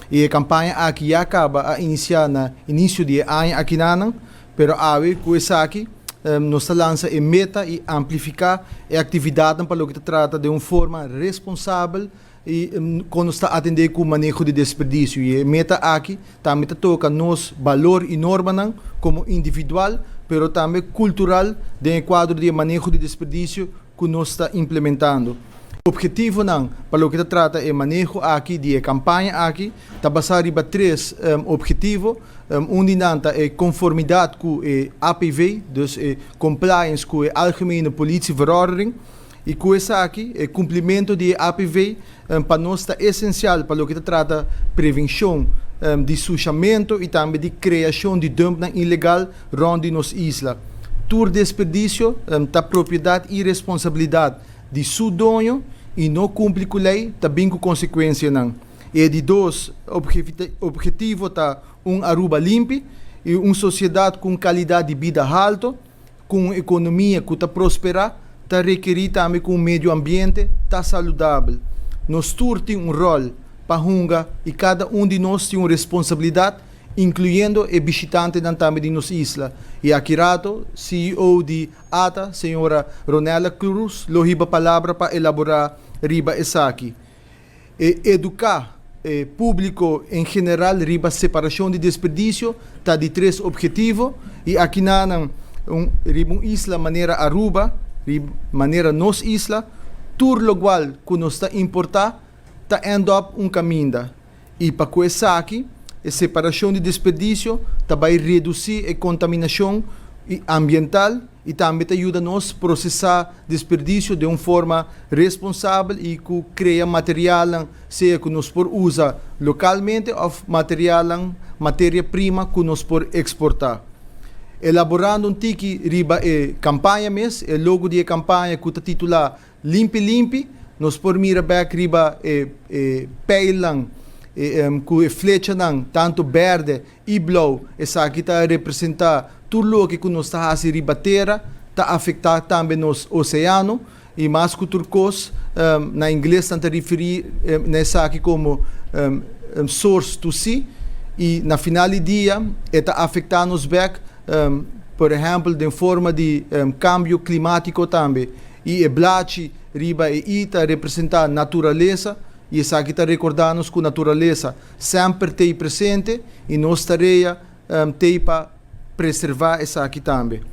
E campaña aki ya caba a inicia na inicio di aña aki nan, pero awe cu esaki nos ta lansa e meta y amplifica e actividad pa loke ta trata di un forma responsabel y con nos ta atende cu maneho di desperdicio. Y e meta aki tambe ta toca nos balor y norma como individual, pero tambe cultural den cuadro di maneho di desperdicio cu nos ta implementando. Obhetivonan pa loke ta trata e maneho aki di campaña aki ta basa riba tres obhetivo. Un di nan ta e conformidad cu e APV, dus e compliance cu e Algemene Politieverordening. Y cu esaki, e cumplimento di APV, pa nos ta esencial pa loke ta trata prevencion di sushamento y tambe di creacion di dumpnan ilegal rond di nos isla. Tur desperdicio ta propiedad y responsabilidad di su doño y no cumpli cu ley tambe cu consecuencianan. E di dos obhetivo ta un Aruba limpi y un sociedad cu calidad di bida halto, cu economia cu ta prospera, ta rekeri tambe cu medio ambiente ta saludabel. Nos tur tin un rol pa hunga y cada un di nos tin un responsabilidad, incluyendo e bishitantenan tambe di nos isla. Y aki rato, CEO di ATA, señora Ronella Cruz, lo hiba palabra pa elabora riba esaki. E educa publico en general riba separacion di desperdicio ta di tres obhetivo y aki na riba un isla manera Aruba, riba manera nos isla, tur loke cu nos ta importa ta end up un caminda. Y pa esaki, e separacion di desperdicio ta bay reduci e contaminacion ambiental y tambe ta yuda nos procesa desperdicio di un forma responsabel y cu crea material, sea cu nos por usa localmente of material, materia prima cu nos por exporta. Elaborando un tiki riba e campaña mes, e logo di campaña cu ta titula Limpi Limpi, nos por mira back riba e pijlnan cu e flechanan tanto berde y blauw, esaki ta representa tur loke cu nos ta haci riba tera, ta afecta tambe nos oceano y mas cu tur cos, na ingles ta referi na esaki como source to sea y na final di dia ta afecta nos back, por ehempel, den forma di cambio climatico tambe. Y e blachi riba e I ta representa naturalesa y esaki ta recorda nos cu naturalesa semper ta presente y nos tarea ta pa preserva esaki tambe.